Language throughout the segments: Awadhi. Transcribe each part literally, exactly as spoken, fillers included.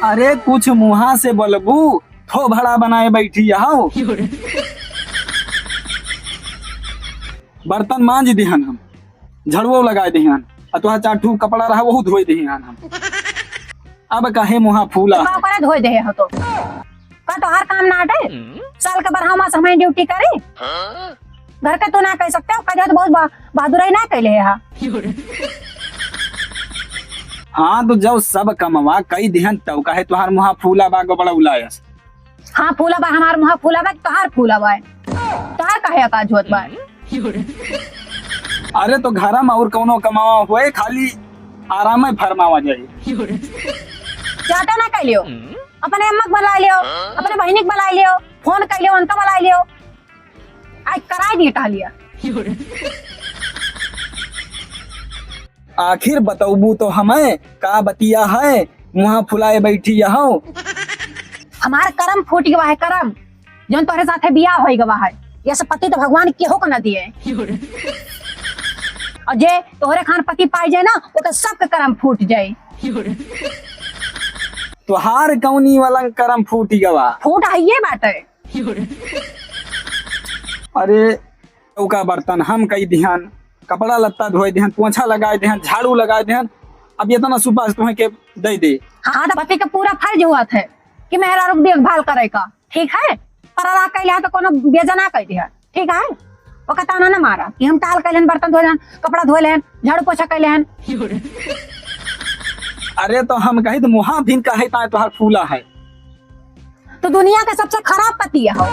अरे कुछ मुहा से बोलबू, थो भड़ा बनाए बैठी हौ। बर्तन मांज दिहन हम, झड़ुओ लगाए दिहन, आ तोहार चार ठू कपड़ा रहा वहू धोए दिहन हम। अब काहे मुहा फूला तो का है? करे धोए देहे हो तो? का तोहार काम ना हटे? साल के बारह मास हमें ड्यूटी करी? घर के तू ना कह सकते हो, कह तो बहुत बहा-, बहादुराई ना कैले है। हाँ, तो जब सब कमवा कई दिहन तब काहे तोहार मुहा फूला बा गोबड़ा उलायस? हाँ, फूला बा, हमार मुहा फूला बा, तोहार फूला बा। तोहार काहे अकाज होत बा? अरे तो घरा में और कौनो कमावा होए, खाली आराम में फरमावा जाए। चाहते ना कह लियो, अपने अम्मा के बुला लियो, अपने बहिनी के बुला लियो, फोन कर लियो, उनका बुला लियो। आज कराई दिए टहलिया। आखिर बतौबू तो हमें का बतिया है, मुहा फुलाए बैठी हौ। हमार करम फूट गवा है, करम, जौन तोहरे साथे बियाह होई गवा है। ये सब पति तो भगवान केहू को ना दिए। और जे तोहरे खान पति पाई जाए ना, ओकर सबके करम फूट जाए। तोहार कौनी वाला करम फूट गवा? फूट है ये बात है। अरे, चौका बर्तन हम कई दिहन, कपड़ा लत्ता धोए दिहन, पोछा लगाए दिहन, झाड़ू लगाए दिहन, अब इतना सुपास तुम्हें के दे दे? हाँ, तो पति के पूरा फर्ज हुआ थे कि मेहरारू के देखभाल करे का, ठीक है? पर अला कैले तो कोनो बेजा ना कह दिया, ठीक है? ओका ताना ना मारा कि हम टाल कैलन, बर्तन धोए लेन, कपड़ा धोए लेन, झाड़ू पोछा कैले हन। अरे, तो हम कही तो मुहा फिन कहे ताए तोहार फूला है। तो दुनिया का सबसे खराब पति है हो।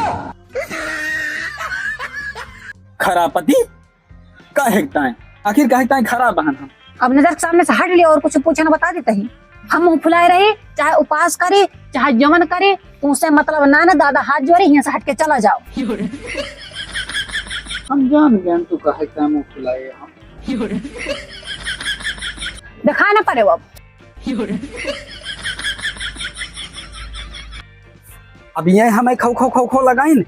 खराब पति? काहे ताए? आखिर काहे ताए खराब हन हम? अब नजर के सामने से हट लियो और कुछ पूछे ना बता देते ही। हम मुंह फुलाए रही, चाहे उपास करी, चाहे जमन करी, तुमसे मतलब ना ना दादा, हाथ जोड़ी, यहाँ से हट के चला जाओ। हम जान गए तू काहे ताए मुंह फुलाए हम। दिखाए ना पड़े वो अब। अब ये हमें खौ खौ खौ खौ लगाइन,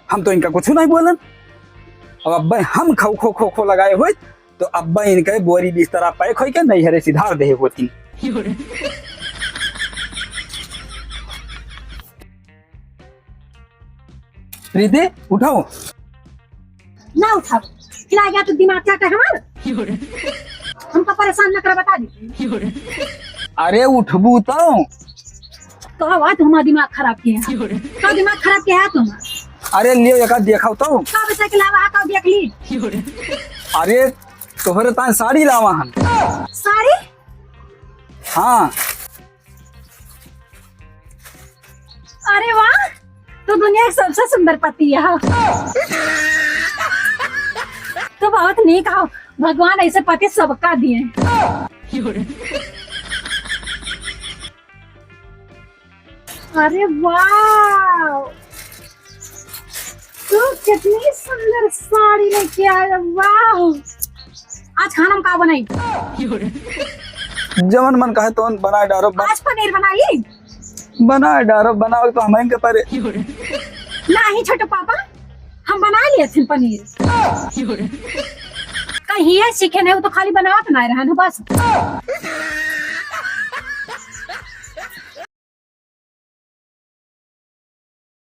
हम तो इनका कुछ नहीं बोलन। अब अब्बे हम खौ खौ खौ खौ लगाए होइत, तो अब्बे इनके बोरी बिस्तरा पैक होई के नैहरे सिधार देहे होती। प्रीति, उठाओ। ना उठाओ, खिला गया तो दिमाग चाटा हमार। हमका परेशान न करा, बता दी। अरे उठबू तो। तो आवाज हमारा दिमाग खराब किया है। तो दिमाग खराब किया है तुम्हारा। अरे लियो एका देखाओ तो। का बचा के लावा है, का देख ली। अरे तोहरे तान साड़ी लावा हन। साड़ी? हाँ। अरे वाह, तू दुनिया के सबसे सुंदर पति है। तू बहुत नीक हो, भगवान ऐसे पति सबका दिए। अरे वाह, तू कितनी सुंदर साड़ी लेके आया, वाह। आज खाना में का बनाई? जवन मन कहे तवन बनाए डारो, बस। आज पनीर बनाई? बनाए डारो, बनाओ तो हम के परे। नहीं छोटे पापा, हम बना लिए थे पनीर। कहीं ये सीखे नहीं, वो तो खाली बनावत ना रहा ना बस।